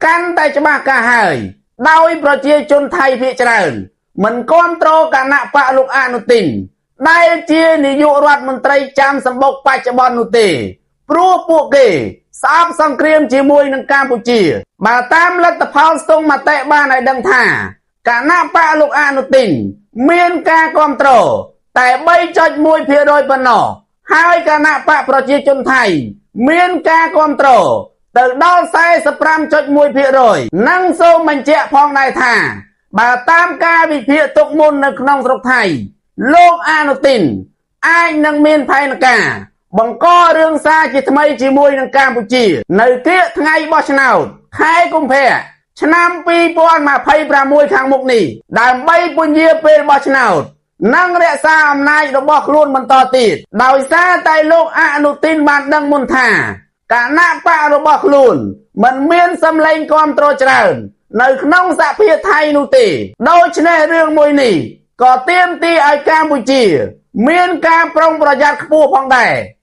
កាន់តែច្បាស់ការហើយដោយប្រជាជនថៃភាគច្រើន មិនគាំទ្រគណបក្សលោកអនុទិន ដែលជានាយករដ្ឋមន្ត្រីចាំសម្បុកបច្ចុប្បន្ននោះទេ ព្រោះពួកគេស្អប់សង្គ្រាមជាមួយនឹងកម្ពុជា បើតាមលទ្ធផលស្ទង់មតិបានឲ្យដឹងថាគណបក្សលោកអនុទិន មានការគ្រប់គ្រងតែ3.1%ប៉ុណ្ណោះហើយគណបក្សប្រជាជនថៃ មានការគ្រប់គ្រងទៅដល់45.1%និងសូមបញ្ជាក់ផងដែរថា បើតាមការវិភាគទុកមុននៅក្នុងស្រុកថៃ លោកអនុទិន អាចនឹងមានផែនការ បង្ករឿងសារជាថ្មីជាមួយនឹងកម្ពុជា នៅគៀកថ្ងៃបោះឆ្នោតខែកុម្ភៈឆ្នាំ2026ខាងមុខនេះដើម្បីពន្យាពេលបោះឆ្នោតនិងរក្សាអំណាចរបស់ខ្លួនបន្តទៀតដោយសារតែលោកអនុទិនបានដឹងមុនថាគណបក្សរបស់ខ្លួនមិនមានសម្លេងគាំទ្រច្រើន នៅក្នុងសភាថៃនោះទេដូច្នេះរឿងមួយនេះក៏ទាមទារឲ្យកម្ពុជា មានការប្រុងប្រយ័ត្នខ្ពស់ផងដែរ។